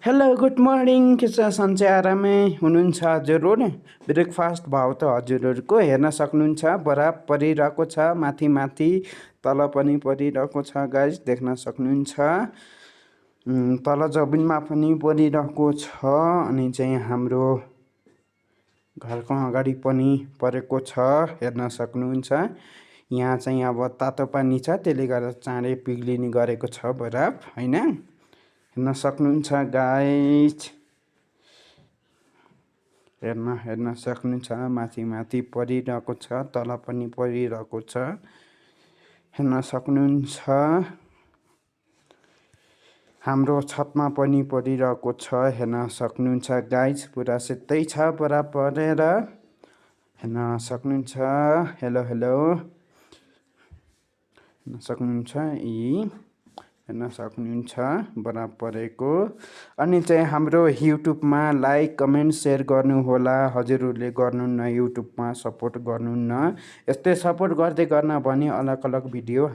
hello good morning के छ सन्चै आरामै हुनुहुन्छ हजुरहरू ब्रेकफास्ट भाउ त हजुरहरूको हेर्न सक्नुहुन्छ बराबर परिरहेको छ माथि माथि तल पनि परिरहेको छ गाइस देख्न सक्नुहुन्छ तल जमिनमा पनि परिरहेको छ अनि चाहिँ हाम्रो घरको अगाडि पनि परेको छ हेर्न सक्नुहुन्छ यहाँ चाहिँ अब तातो पानी छ त्यसले गर्दा चाँडै पिग्लिने गरेको छ बराबर हैन हेर्न सक्नुहुन्छ गाइस हेर्न सक्नुहुन्छ माथि माथि परिरहेको छ तल पनि परिरहेको छ हेर्न सक्नुहुन्छ हाम्रो छतमा पनि परिरहेको छ हेर्न सक्नुहुन्छ गाइस पुरा सेतै छ बराबर परेर हेर्न सक्नुहुन्छ हेलो हेर्न सक्नुहुन्छ हेर्न सक्नुहुन्छ बराबर परेको अनि चाहिँ हाम्रो युट्युबमा लाइक कमेन्ट सेयर गर्नुहोला हजुरहरूले गर्नुहुन्न युट्युबमा सपोर्ट गर्नुहुन्न यस्तै सपोर्ट गर्दै गर्न भने अलग अलग भिडियो